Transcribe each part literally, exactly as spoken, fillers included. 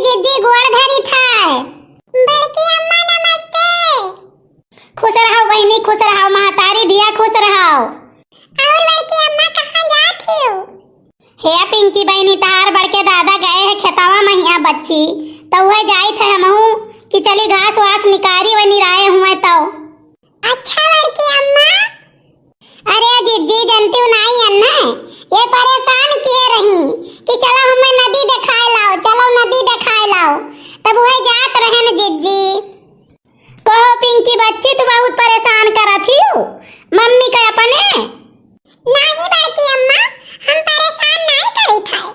जिज्जी गोड़ धरी थाय। बड़की अम्मा नमस्ते। खुश रहो बहिनी, खुश रहो, महतारी धिया खुश रहो। और बड़की अम्मा कहाँ जात हियो? हे पिंकी बहिनी, तहार बड़के दादा गए हैं खेतवा महिया बच्ची, तो वह जाइत है हमहू कि चली घास वास निकारी वह निराए हुए तो। अच्छा बड़की अम्मा। अरे जिज्जी, जनतिउ नाई अन्ने, ये परेशान किए रही कि चलो हमें नदी देखाए लाओ, चलो नदी देखाए लाओ, तब वह जात रहन जिज्जी। कहो पिंकी बच्ची, तू बहुत परेशान करत हियो मम्मी के अपने। नाही बड़की अम्मा, हम परेशान नाही करी थाए।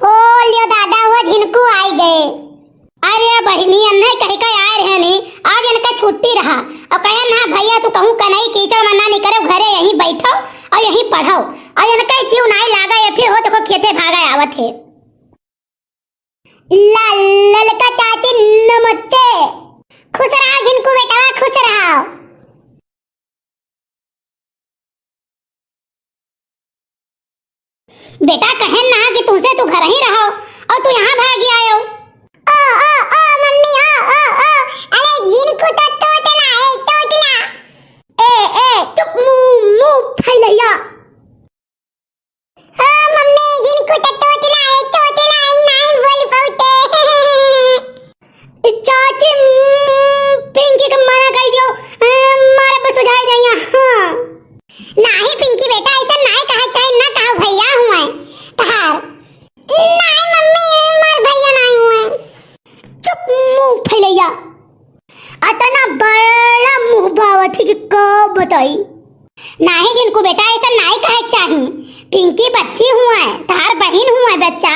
हो लियो दादा, वो झिनकू आई गए। अरे बहिनी, अन्ने कहि के आए रहे नी, आज इनका छुट्टी रहा। अब कहे ना भैया, तू कहूँ कनई कीचड़ में ना निकरो, घरे यहीं बैठो और यहीं पढ़ो। और इनका जीव नाई लागा, ये फिर हो देखो खेते भागा आवत है। ला-, ललका चाची नमस्ते। खुश रहो झिनकू बेटवा, खुश रहो। बेटा, कहे ना कि तुमसे तू घर ही रहो और तू यहाँ भागी आयो। ओ, ओ, ओ, मम्मी, ओ, ओ, ओ, अरे झिनकू तो तोतला है, तोतला। ए, ए, चुप, मुंह, मुंह फैलैया। ओ मम्मी, झिनकू तो तोतला है, तोतला है, नाई बोल पाउते। चाची, उम, पिंकी के मना कइ दियो, अ, मारे बस हो जाए जाइया, हाँ। नाही पिंकी बेटा, ऐसा नाही कहा चाही, ना कहा भैया हुए तहार। नाही मम्मी, मार भैया नाही हुए। चुप, मुंह फैलैया। अतना बड़ा मुंह बावत है कि का बताई। नाही झिनकू बेटा, ऐसा नाही कहे चाही। पिंकी बच्ची हुए, तहार बहिन हुए बच्चा।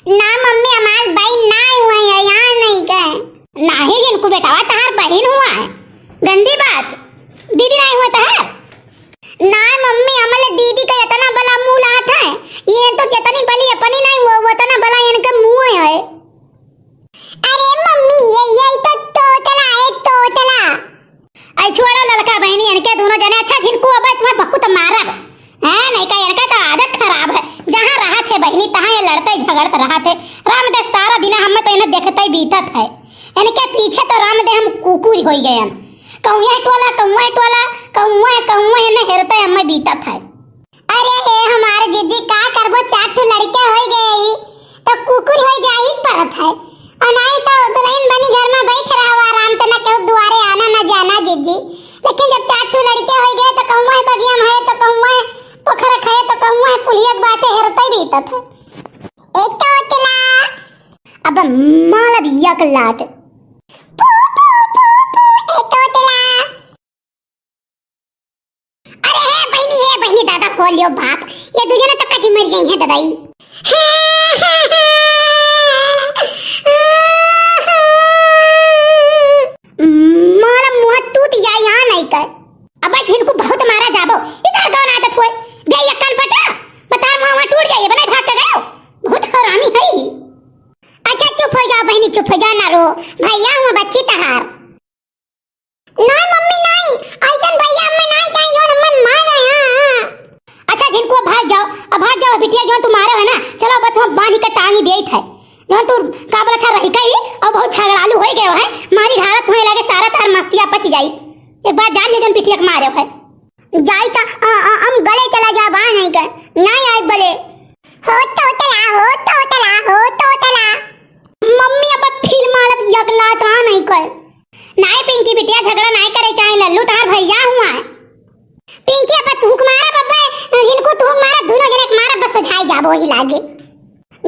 ना मम्मी, हमार बहिन नाही हुए है, यहाँ नहीं गए। नाही झिनकू बेटवा, तहार बहिन हुए है। गंदी बात, दीदी नाही हुए तहार। ना मम्मी, हमले दीदी का इतना बड़ा मुंह लात है, ये तो जितनी बली अपनी नाही हुआ, वो इतना बड़ा इनका मुंह है। अरे मम्मी, ये, ये तो तोतला है, तोतला। आई छोड़ो ललका बहिनी, इनके दोनों जने। अच्छा झिनकू, अब तुम्हें बहुत मारब। हैं, नहीं का इनका तो आदत खराब है। जहाँ रहत है बहिनी, तहाँ ये लड़ते झगड़त रहत है। राम दे सारा दिन हमें तो इन्हें देखते ही बीतत है। इनके पीछे तो राम दे हम कुकुर होई गए हैं। कौए टोला, कौए टोला, कौए, कौए इन्हें हेरते हमें बीतत है। अरे हे हमार जिज्जी, का करबो, चार ठो लड़के होई गए ही, तो कुकुर होई जाही परत है। और नाही तो दुल्हन बनी घर में बैठ रहो आराम से, ना केहू दुआरे आना ना जाना जिज्जी। लेकिन जब चार ठो लड़के होई गए तो कहूँ है बगिया में है, तो कहूँ है पोखर है, तो कहूँ है पुलिया के बाटे हेरते बीतत है। एक तो तिला। अब मालब यक लात। पू, पू, पू, पू, एक तो तिला। अरे हे बहिनी, हे बहिनी, दादा हो लियो बाप, ये दू जना तो कटी मर गई है ददाई। मारा मुँह तू तिया यहाँ नहीं कर। अब झिनकू बहुत मारा जाबो, इधर कौन आदत हुए? गई यक्कन पटा, बतार मुँह वहाँ टूट जाइए, बनाई भाग के गयो। बहुत हरामी है। अच्छा चुप हो जाओ बहिनी, चुप हो जाओ ना रो, भैया हुआ बच्ची तहार। नाई मम्मी नाई, ऐसन भैया हमें नाई चाहिए, जोन हमें मार रहे हैं, हाँ, हाँ। अच्छा झिनकू अब भाग जाओ, अब भाग जाओ बिटिया, जोन तू मारे है ना, चलो अब तुम बांध के टांगी देत है। जोन तू का बोला था रही कही, और बहुत झगड़ालू हो गए है, मारी हालत होए लगे सारा तार मस्तिया पच जाई। एक बार जान ले जोन बिटिया के मारे है। जाई ता, आ, आ, हम गले चला जा बा नहीं कर, नाई आए बोले। हो तोतला, हो तोतला, हो तोतला। मम्मी अब फिर मारब यगला ता नहीं कर। नाई पिंकी बिटिया, झगड़ा नाई करे चाहे लल्लू, तहार भैया हुआ है। पिंकी अब तू हुक मारा बब्बे, जिनको तू हुक मारा, दोनों जने के मारा बस सुझाई जाबो ही लागे।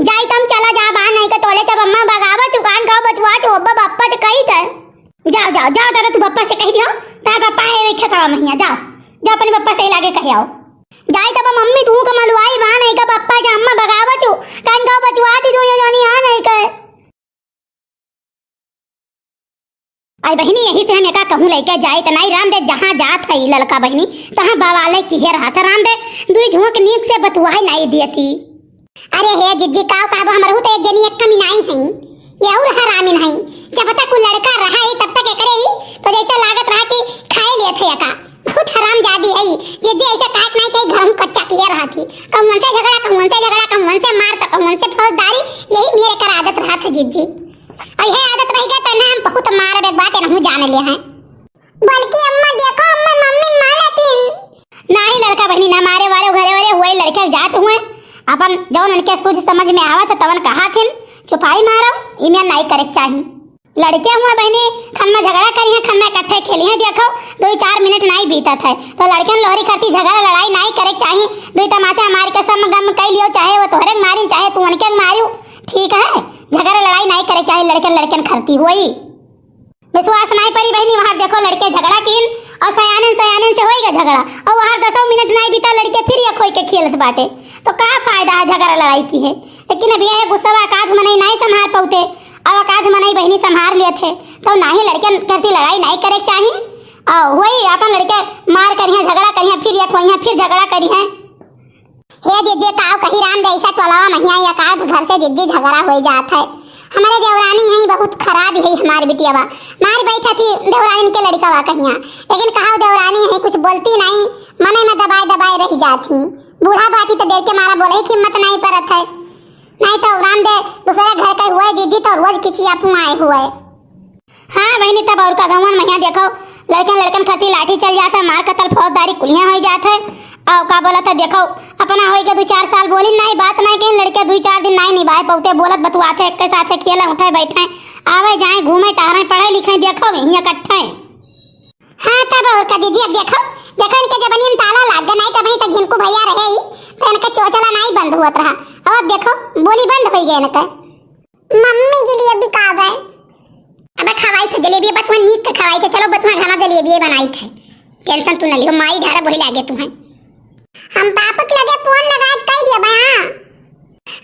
जाई तम चला जा बा नहीं के तोले जब अम्मा बगावा चुकान का बतुआ चो बब्बा बप्पा से कही थे। जाओ, जाओ, जाओ दादा, तू बप्पा से कही दियो, तार बप्पा है वे खेतवा महिया, जाओ, जाओ अपने बप्पा से ही लागे कही आओ। जाई तब मम्मी तू का मलुआई बा नहीं का बप्पा जा अम्मा बगावा चो, कान का बतुआ तू जो जानी आ नहीं कहे। आई बहिनी, यही से हम एका कहूँ लइके जाइत नाई, राम दे जहाँ जात है ललका बहिनी, तहाँ बवाले किहे रहत है। राम दे दुई झोंक नीक से बतुआई नाई दियती। अरे हे जिज्जी, काव कहबो, हमरहू तो एक जनी एक कमी नाई है, ये और हरामिन है। जब तक वो लड़का रहा है तब तक एकरे ही तो जैसे लागत रहा कि खाए लिए थे एका। बहुत हरामजादी है। जिज्जी ऐसे कहा कि नहीं चाहिए, घर में कच्चा किया रहा थी। कहूँ से झगड़ा, कहूँ से झगड़ा, कहूँ से मार, तो कहूँ से फौजदारी, यही मेरे कर आदत रहा था। जी, अइहे आदत रहि गै तो ना हम बहुत मारब एक बात, एनहू जान ले हैं। बल्कि अम्मा देखो, अम्मा मम्मी मारतिन। नाही लड़का बहिनी ना मारे वारे, घरे वारे हुए लड़के जात हुए, अपन जौन उनके सूझ समझ में आवत है तवन कहाथिन, चुपाई मारो, इमे नाही करे के चाही। लड़के हुए बहिनी, खन में झगड़ा करिहैं, खन में इकट्ठे खेलिहैं, देखो, दुइ चार मिनट नाही बीतत है, तो लड़कन लोहरी खातिर झगड़ा लड़ाई नाही करे के चाही। दुइ तमाचा मार के सम गम कइ लियो, चाहे वो तोहरे के मारिन, चाहे तू उनके के मारियो, ठीक है, झगड़ा लड़ाई नाही करे के चाही, लड़कन लड़कन खरती होई। विश्वास नाही परी बहिनी, वहाँ देखो लड़के झगड़ा किन और सयानन सयानन से होइगा झगड़ा, और वहाँ दसों मिनट नाही बीता लड़के फिर एक होई के खेलत बाटे, तो का फायदा है झगड़ा लड़ाई किहे। लेकिन अब यह गुस्सा एकाध मनई नाही संभार पउते, अब एकाध मनई बहिनी संभार लेत है, तो नाही लड़कन करती लड़ाई नाही करे के चाही। और वही अपन लड़के मार करिहैं, झगड़ा करिहैं, फिर एक होइहैं, फिर झगड़ा करिहैं। हे जिज्जी, काव कही राम दे, ऐसा टोलवा महिया या का घर से जिज्जी झगड़ा होइ जात है। हमरे देवरानी है बहुत खराब है हमार बिटियावा। मार बैठा थी देवरानी के लड़कावा कहिया, लेकिन कहा देवरानी है कुछ बोलती नाही, मने में दबाए दबाए रहि जात ही। बूढ़ा बाटी तो डर के मारा बोले की हिम्मत नाही परत है। नाही तो राम दे दूसरा घर के हुए जिज्जी तो रोज किचिया पुआए हुए। हाँ बहिनी, तब और का गौवन महिया देखो, लड़कन लड़कन खातिर लाठी चल जात है, मार कतल फौजदारी कुलियाँ होइ जात है। और का बोलत है देखो, अपना होई के दुइ चार साल बोलिन नाही, बात नाही कहिन, लड़के दुइ चार दिन नाही निभाए पउते, बोलत बतुआत है, एक साथे खेले उठे बैठे, आवे जाए घूमे टहरे पढ़े लिखे, देखो यहीं इकट्ठे। हाँ तब और का जिज्जी, अब देखो, देखो इनके जबनियन ताला लाग गए, नाही तब वहीं तक झिनकू भैया रहे ही, तो इनके चोचला नाही बंद हुआ रहा। अब, अब देखो बोली बंद होइ गए इनके। मम्मी जलेबी का गए? अबे खवाई थे जलेबी, बचवा नीक के खवाई थे। चलो बचवा घना जलेबी बनाई थे, टेंशन तू न लियो, माई ढारा वही लागे तू है। हम पापा के लगे फोन लगा के कह दिया बा।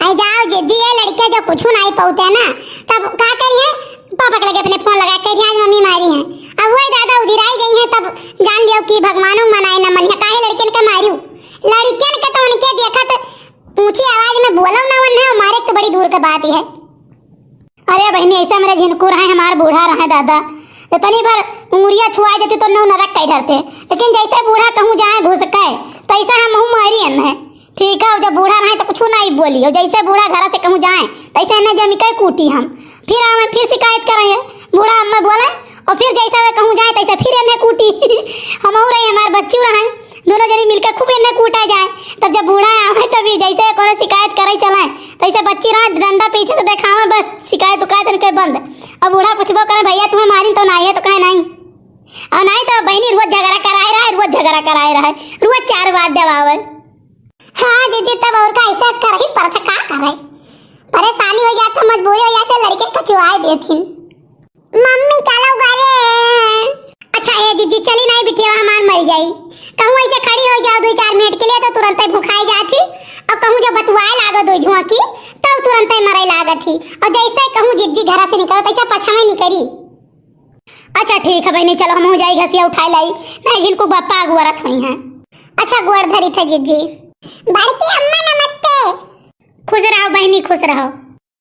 आई जाओ जिज्जी, ये लड़के जो कुछ नाही पउते ना, तब का करिहैं? पापा के लगे अपने फोन लगा के कह दिया आज मम्मी मारी है। अब वही दादा उधिराई गई है, तब जान लियो कि भगवानों मनाए ना मनिया, काहे लड़कन के मारियो? लड़कन के तो उनके देखत ऊंची आवाज में बोलो ना, वन्ने मारे तो बड़ी दूर के बात है। अरे बहिनी, ऐसे मेरे झिनकू रहे, हमार बूढ़ा रहे दादा, तो तनी भर उंगरिया छुआ देती तो नौ नरक कई धरते, लेकिन जैसे बूढ़ा कहूँ जाए घुस के, तैसे हम हूँ मारी है। ठीक है, जब बूढ़ा रहे तो कुछ नाही बोली, और जैसे बूढ़ा घर से कहूँ जाए तैसे न जमी के कूटी हम। फिर आवे फिर शिकायत करे, बूढ़ा अम्मा बोले, और फिर जैसे वे कहूँ जाए तैसे फिर इन्हें कूटी। हम और रही, हमार बच्ची रहे, दोनों जनी मिलकर खूब इन्हें कूटा जाए। तब जब बूढ़ा आवे तभी जैसे कोनो शिकायत करे चले, तैसे बच्ची रहे डंडा पीछे से देखावे, बस शिकायत उकायत इनके बंद। और बूढ़ा पूछबो करे, भैया तुम्हें मारिन तो नाही है, तो कहे नाही। और नाही तो बहिनी रोज झगड़ा कराए रहे, रोज झगड़ा कराए रहे, रोज चार बात दबावे। हाँ जिज्जी, तब और का ऐसा करही पड़त है, का करे? परेशानी होइ जात है, मजबूरी होइ जात है, लड़के कचुआए देथिन। मम्मी चलो घरे। अच्छा ए जिज्जी, चली नाही बिटिया, हमार मर जाई। कहूँ ऐसे खड़ी होइ जाओ दुइ चार मिनट के लिए तो तुरंते भुखाई जात ही, और कहूँ जब बतुआए लागो दुइ झुआ की, तब तुरंते मरे लागत ही। और जैसे कहूँ जिज्जी घरा से निकलो तैसे पछावे निकरी। अच्छा ठीक है बहिनी, चलो हमहूँ जाई घसिया उठाए लाई, नाही जिनको बापा अगुआरत होइहैं। अच्छा गोड़ धरी थे जिज्जी। बड़की अम्मा नमस्ते। खुश रहो बहिनी, खुश रहो।